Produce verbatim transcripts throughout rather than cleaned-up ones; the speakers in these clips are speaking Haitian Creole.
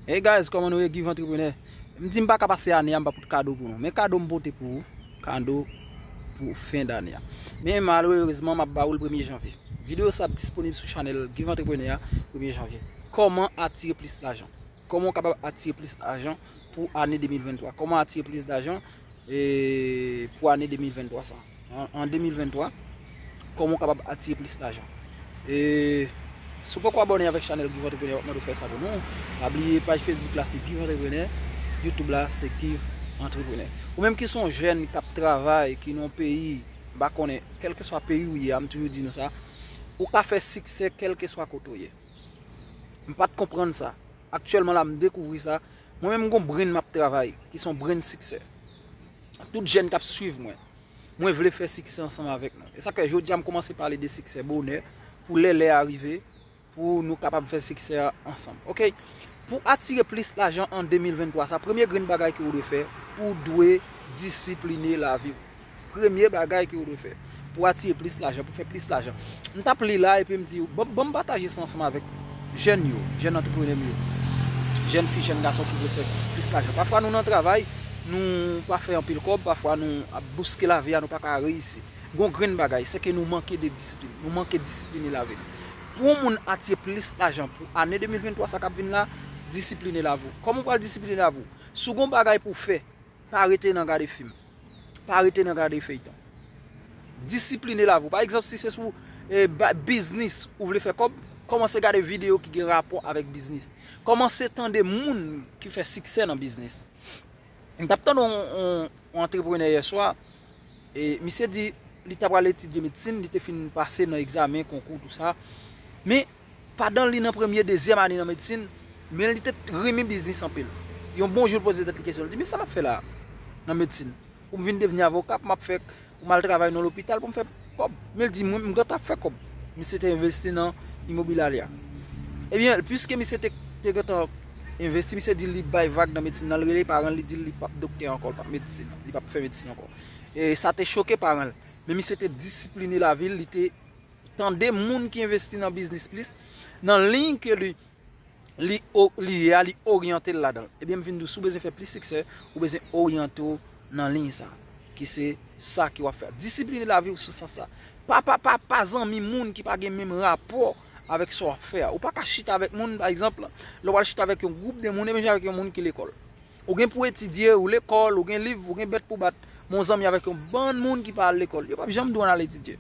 Hey guys, kòman nou ye? Give Entrepreneur. M di m pa ka pase ane a m pa pote kado pou nou. Men kado m pote pou ou, kado pou fen dane a. Men malerezman, m ap ba ou l premye janvye. Videyo sa ap disponib sou chanèl Give Entrepreneur a premye janvye. Kòman atire plis lajan? Kòman w kapab atire plis lajan pou ane de mil venntwa? Kòman atire plis lajan e, pou ane de mil venntwa sa? An, an de mil venntwa, kòman w kapab atire plis lajan? E, si w poko abòne avèk chanèl Give Entrepreneur, w ap mande w fè sa pou nou. Pa bliye paj Facebook la se Give Entrepreneur, YouTube la se Give Entrepreneur. Ou menm ki se yon jèn k ap travay, ki nan yon peyi, m pa konnen, kèlkeswa peyi w ye a, m toujou di nou sa, ou ka fè siksè kèlkeswa kote w ye. M pa t konprann sa. Aktyèlman la, m dekouvri sa. Mwen menm, m gon brenn m ap travay, ki se yon brenn siksè. Tout jèn k ap swiv mwen, mwen vle fè siksè ansanm avèk nou. E sa k fè jodi a m kòmanse pale de siksè bonè, pou lè lè a rive, pou nou kapab fè siksè a ansanm. Oke? Pou atire plis lajan an de mil venntwa sa, premye grenn bagay ke ou dwe fè, ou dwe disipline lavi w. Premye bagay ke ou dwe fè pou atire plis lajan, pou fè plis lajan. M t ap li la epi m di, ban, ban m pataje sa ansanm avèk jèn yo, jèn antreprenè m yo, jèn fi, jèn gason ki vle fè plis lajan. Pafwa nou nan travay, nou pa fè anpil kòb, pafwa nou ap bouske lavi a, nou pa ka reyisi. Gon grenn bagay, se ke nou manke de disiplin. Nou manke disipline lavi nou. Pou yon moun atire plis lajan pou ane de mil venntwa sa k ap vin la, disipline lavi w. Kòman w pral disipline lavi w? Si w gon bagay pou w fè, pa rete nan gade fim. Pa rete nan gade feyton. Disipline lavi w. Pa egzanp, si se sou e, ba- biznis ou vle fè kòb, kòmanse gade videyo ki gen rapò avèk biznis. Kòmanse tande moun ki fè siksè nan biznis. M t ap tande yon, yon, yon antreprenè yè swa, e misye di li ta pral etidye medsin, li te fin pase nan egzamen, konkou, tou sa. Men, pandan li nan premye, dezyèm ane nan medsin, men li te renmen biznis anpil. Yon bon jou, l poze tèt li kesyon, li di, men sa m ap fè la a, nan medsin? Pou m vin devni avoka, pou m ap fè, pou m al travay nan lopital, pou m fè kòb. Men l di, mwen, m gentan ap fè kòb. Misye te envesti nan imobilarya. Ebyen, piske misye te, te gentan envesti, misye di li bay vag nan medsin nan, l rele paran l, li di li p ap doktè ankò, li p ap medsin, li p ap fè medsin ankò. E sa te choke paran l. Men misye te disipline lavi l, li te tande moun ki envesti nan biznis plis, nan liy ke li, li, o- li ye a, li oryante l ladan l. Ebyen, m vin di w, si w bezwen fè plis siksè, ou bezwen oryante w nan liy sa, ki se sa ke w ap fè. Disipline lavi w sou sans sa. Pa, pa, pa, pa zanmi moun ki pa gen menm rapò avèk sa w ap fè a. Ou pa ka chita avèk moun, pa egzanp, lè w al chita avèk yon gwoup de moun, e menm jan avèk yon moun ki lekòl. Ou gen pou etidye, ou lekòl, ou gen liv, ou gen bèt pou bat. Men w zanmi avèk yon bann moun ki pa al lekòl. Yo p ap janm di w ann al etidye.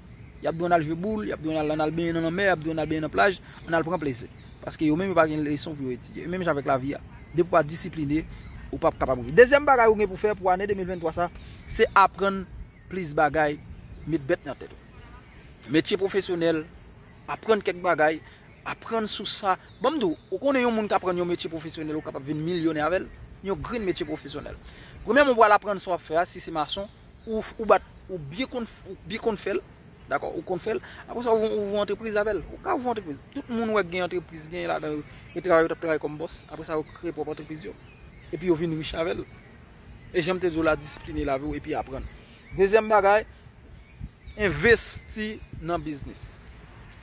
Y ap di w ann al jwe boul, y ap di w ann al, ann al benyen nan lanmè, y ap di w ann al benyen nan plaj, ann al pran plezi. Paske yo menm yo pa gen leson pou yo etidye. E menm jan avèk lavi a. Depi w pa disipline, ou p ap kapab rive. Dezyèm bagay ou gen pou fè pou ane de mil venntwa sa, se aprann plis bagay, met bèt nan tèt ou. Metye pwofesyonèl, aprann kèk bagay, aprann sou sa. Ban m di w, ou konnen yon moun k aprann yon metye pwofesyonèl, ou kapab vin milyonè avè l. Yon grenn metye pwofesyonèl. Premyèman, ou pral aprann sa w ap fè a, si se mason, ou, ou bat, ou byen konn, ou byen konn fè l, dakò, ou konn fè l. Apre sa, ou, ou ouvri antrepriz avè l. Ou ka ouvri antrepriz. Tout moun ou wè k gen antrepriz, gen ladan yo, yo travay, yo t ap travay kòm bòs. Apre sa, yo kreye pwòp antrepriz yo. Epi yo vin rich avè l. E jan m te di w la, disipline lavi w epi aprann. Dezyèm bagay, envesti nan biznis.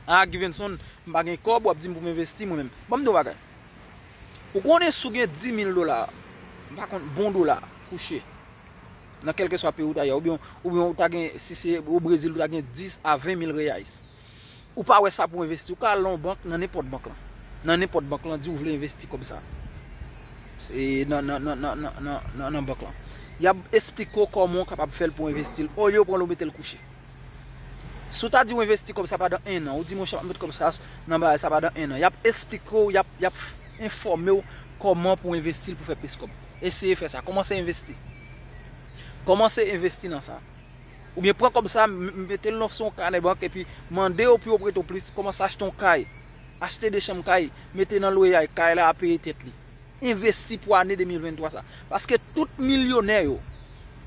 A, Givenson, m pa gen kòb, w ap di m pou m envesti mwen menm. Ban m di w bagay. Ou konnen si w gen dis mil dola, m pa konn, bon dola, kouche nan kèlkeswa peyi ou ta ye a, oubyen, oubyen ou ta gen, si se o Brezil, ou ta gen dis a ven mil reyais. Ou pa wè sa pou envesti, ou ka al nan yon bank, nan nenpòt bank lan. Nan nenpòt bank lan, di w vle envesti kòb sa. Se nan, nan, nan, nan, nan, nan, nan, nan bank lan. Y ap esplike w kòman w kapab fè l pou w envesti l, olye w pran l ou mete l kouche. Si w ta di w envesti kòb sa pandan en an, ou di monchè m ap met kòb sa nan bagay sa pandan en an. Y ap esplike w, y ap, y ap enfòme w kòman pou w envesti l pou fè plis kòb. Eseye fè sa, kòmanse envesti. Kòmanse envesti nan sa. Oubyen pran kòb sa, m- mete l nan yon kanè bank epi mande yo pou yo prete w plis, kòmanse achte yon kay. Achte de chanm kay, mete nan lweyay, kay la a peye tèt li. Envesti pou ane de mil venntwa sa. Paske tout milyonè yo,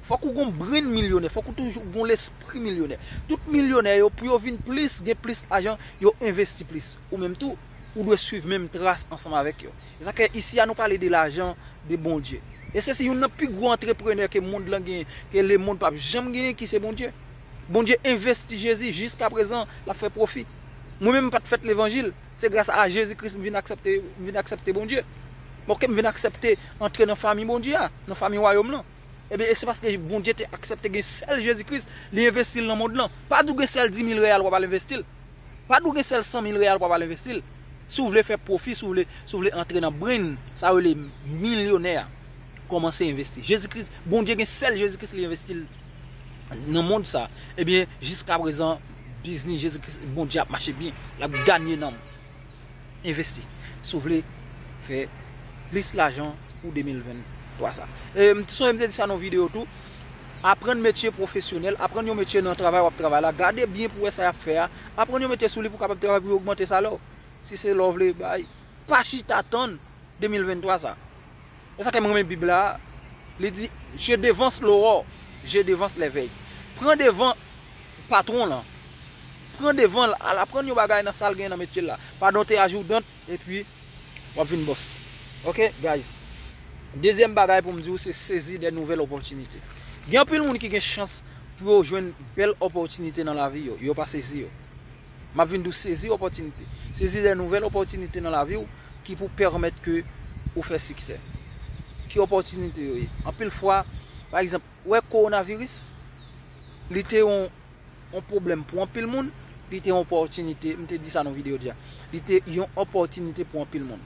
fòk ou gon brenn milyonè, fòk ou toujou gon lespri milyonè. Tout milyonè yo, pou yo vin plis, gen plis lajan, yo envesti plis. Ou menm tou, ou dwe swiv menm tras ansanm avèk yo. E sa k fè isi a nou pale de lajan de Bondye. E se si youn nan pi gwo antreprenè ke mond lan genyen, ke lemonn p ap janm genyen, ki se Bondye. Bondye envesti Jezi, jiskaprezan, l ap fè pwofi. Mwen menm, m pa t fèt levanjil. Se gras a Jezi Kris m vin aksepte, m vin aksepte Bondye. Ok, m vin aksepte antre nan fanmi Bondye a, nan fanmi wayòm lan. Ebyen, e se paske Bondye te aksepte gen sèl Jezi Kris, li envesti l nan mond lan. Pa di w gen sèl dis mil reyal w ap al envesti l. Pa di w gen sèl san mil reyal w ap al envesti l. Si w vle fè pwofi, si w vle, si w vle antre nan brain, sa yo rele milyonè a, kòmanse envesti. Jezi Kris, Bondye gen sèl Jezi Kris, li envesti l nan mond sa. Ebyen, jiska prezan, biznis Jezi Kris, Bondye ap mache byen. L ap ganye nanm. Envesti. Si w vle fè plis lajan pou de mil venntwa sa. E, m t-, sonje m te di sa nan yon videyo tou. Aprann metye pwofesyonèl, aprann yon metye nan travay w ap travay la. Gade byen pou w wè sa y ap fè a. Aprann yon metye sou li pou w kapab travay pou yo ogmante salè w. Si se lè w vle bay, pa chita tann de mil venntwa sa. E sa k fè m renmen Bib la. Li di, je devance l'aurore, je devance l'éveil. Pran devan patwon lan. Pran devan l, al aprann yon bagay nan sa l gen nan metye l la. Pandan w te ajoudant, epi w ap vin bòs. Ok, guys? Dezyèm bagay pou m di w, se sezi de nouvèl opòtinite. Gen anpil moun ki gen chans pou yo jwenn bèl opòtinite nan lavi yo, yo pa sezi yo. M ap vin di w sezi opòtinite. Sezi de nouvèl opòtinite nan lavi w ki pou pèmèt ke ou fè siksè. Ki opòtinite yo ye? Anpil fwa, pa egzanp, ou wè kowonaviris, li te yon, yon pwoblèm pou anpil moun, li te yon opòtinite, m te di sa nan videyo deja. Li te yon opòtinite pou anpil moun.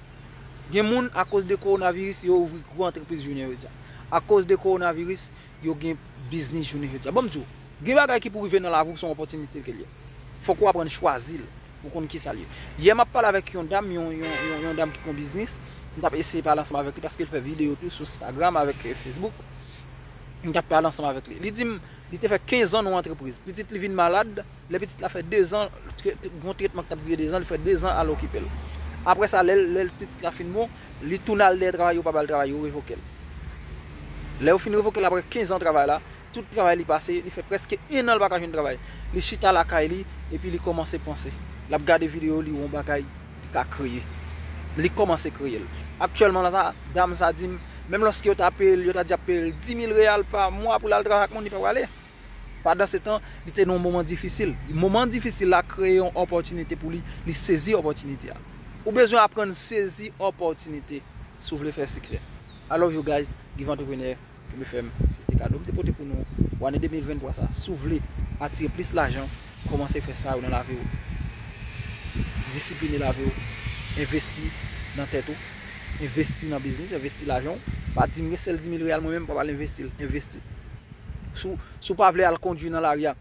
Gen moun, akoz de kowonaviris, yo ouvri gwo antrepriz jounen jodi a. Akoz de kowonaviris, yo gen biznis jounen jodi a. Bon, m di w, gen bagay ki pou rive nan lavi w, se yon opòtinite ke l ye. Fòk ou aprann chwazi l pou konn ki sa l ye. Yè, m ap pale avèk yon dam, yon, yon, yon, yon dam ki gen yon biznis. M t ap eseye pale ansanm avèk li paske l fè videyo tou sou Instagram avèk, eh, Facebook. M t ap pale ansanm avèk li. Li di m, li te fè kenz an nan yon antrepriz. Pitit li vin malad. Lè pitit la fè dezan, tre-, gon tretman ki t ap dire dezan, li fè dezan al okipe l. Apre sa, lè, lè pitit la fin bon, li tounen al dèyè travay, yo pa ba l travay, yo revoke l. Lè yo fin revoke l apre kenz an travay la, tout travay li pase, li fè prèske en an li pa ka jwenn travay. Li chita lakay li, epi li kòmanse panse. L ap gade videyo, li wè yon bagay li ka kreye. Li kòmanse kreye l. Aktyèlman la sa, dam sa di m, menm lòske yo ta peye l, yo ta di ap peye l dis mil reyal pa mwa pou l al travay ak moun, li pa prale. Pandan se tan, li te nan yon moman difisil. Moman difisil la kreye yon opòtinite pou li, li sezi opòtinite a. Ou bezwen aprann sezi opòtinite si w vle fè siksè. I love you guys, Give Entrepreneur, Kenbe Fèm, se te kado m te pote pou nou pou ane de mil venntwa sa. Si w vle atire plis lajan, kòmanse fè sa yo nan lavi w. Disipline lavi w, envesti nan tèt ou, envesti nan biznis, envesti lajan w. Pa di m gen sèl dis mil reyal mwen menm, m pral envesti l, envesti. Si w, si w pa vle al kondui nan lari a,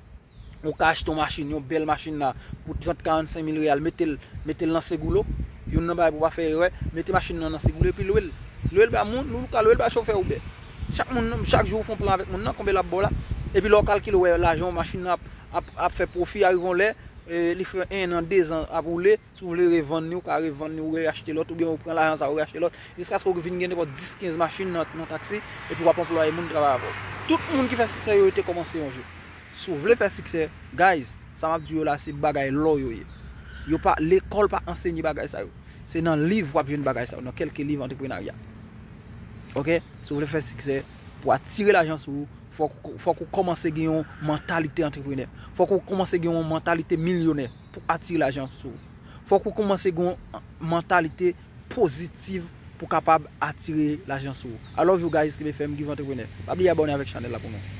ou ka achte yon machin, yon bèl machin la, pou trant, karannsenk mil reyal, mete l, mete l nan seguro. Youn nan bagay pou w pa fè erè, mete machin nan nan seguro epi lwe l. Lwe l ba moun, ou ka lwe l ba chofè Uber. Chak moun, chak jou ou fè yon plan avèk moun nan, konbyen l ap ba w la. Epi lè w kalkile, w wè lajan machin nan ap, ap, ap fè pwofi, arive yon lè, eh, li fè en an, dezan ap woule, si w vle revann li, ou ka revann li, ou reyachte lòt, oubyen ou pran lajan sa, ou reyachte lòt, jiskaske ou vin gen nenpòt dis, kenz machin nan, nan taksi, epi w ap anplwaye moun travay avè w. Tout moun ki fè siksè yo, yo te kòmanse yon jou. Si w vle fè siksè, guys, sa m ap di yo la, se bagay lò yo ye. Yo pa, lekòl pa ansenye bagay sa yo. Se nan liv w ap jwenn bagay sa yo, nan kèlke liv antreprenarya. Ok? Si w vle fè siksè, pou atire lajan sou ou, fòk, fòk ou kòmanse gen yon mantalite antreprenè. Fòk ou kòmanse gen yon mantalite milyonè pou atire lajan sou ou. Fòk ou kòmanse gen yon mantalite pozitif pou kapab atire lajan sou ou. I love you guys, Kenbe Fèm, Give Entrepreneur. Pa bliye abòne avèk chanèl la pou nou.